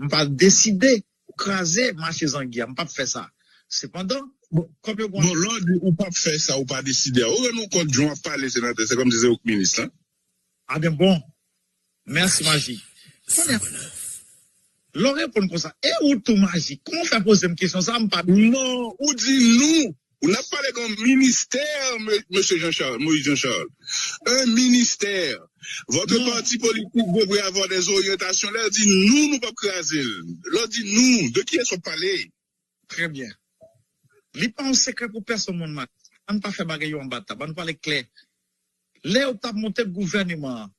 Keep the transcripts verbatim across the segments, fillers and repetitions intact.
M pa deside kraze mache zangi a. M p ap fè sa. Sepandan, kòm yo Bon, lè w di ou p ap fè sa, ou pa deside a, ou rann ou kont jan w ap pale, senatè, se kòmsi se ou k minis lan. A ben bon. Mèsi, Maji. Konnen, lè w reponn konsa, e ou tou, Maji, kòman w fè poze m kesyon sa, m pa. Non, ou di nou. Ou n ap pale de yon ministè, mesye Jean Charles, Moïse Jean Charles. Un ministère. Votre parti politique devrait avoir des orientations. Lè w di nou, nou p ap kraze l. Lè w di nou, de kiyès w ap pale? Trè byen. Li pa yon sekrè pou pèsonn moun, Maji. Ann pa fè bagay yo anba tab. Ann pale klè. Lè yo t ap monte gouvèneman an,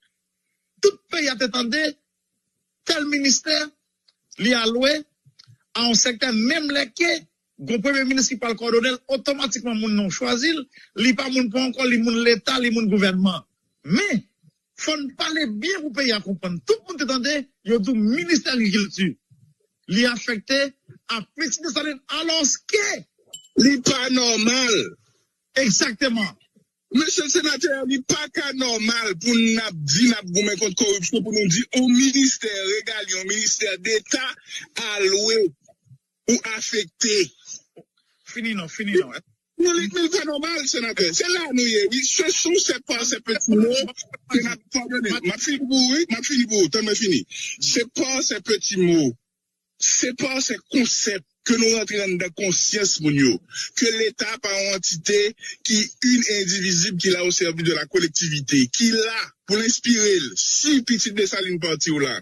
tout peyi a te tande tèl ministè, li alwe a yon sektè, menm lè ke gon premye minis ki pral kòdone l, otomatikman moun nan w chwazi l, li pa moun pa w ankò, li moun leta, li moun gouvènman. Men, fò n pale byen pou peyi a konprann. Tout moun te tande, yo di w ministè agrikilti. Li afekte a Pitit Desalin, alòske. Li pa nòmal. Egzakteman. Mesye senatè, li pa ka nòmal pou n ap di n ap goumen kont koripsyon, pou nou di yon ministè regalyen, yon ministè deta alwe ou afekte. Fini non, fini non. Men li, men li pa nòmal, senatè. Se la nou ye, wi. Ce sont ces par ces petits mots que n ap pardone. M ap fini pou ou, wi. M ap fini pou ou. Tann mwen fini. C'est par ces petits mots, c'est par ces concepts que nou rantre anndan konsyans moun yo, ke Leta pa yon antite ki inedivizib, ki la au service de la collectivité, ki la pou l enspire l. Si Pitit Desalin Pati w la,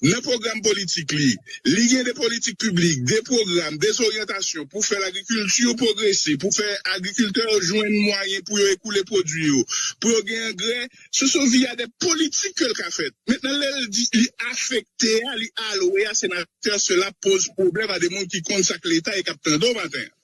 nan pwogram politik li, li gen de politik piblik, de pwogram, de zoryantasyon pou fè lagrikilti pwogrese, pou fè agrikiltè yo jwenn mwayen pou yo ekoule pwodui yo, pou yo gen angrè, se sou via de politik ke l ka fèt. Mentnan, lè l di li afekte a, li alwe a, senatè, sela poz pwoblèm a de moun ki konn sa k Leta e k ap tande w maten an.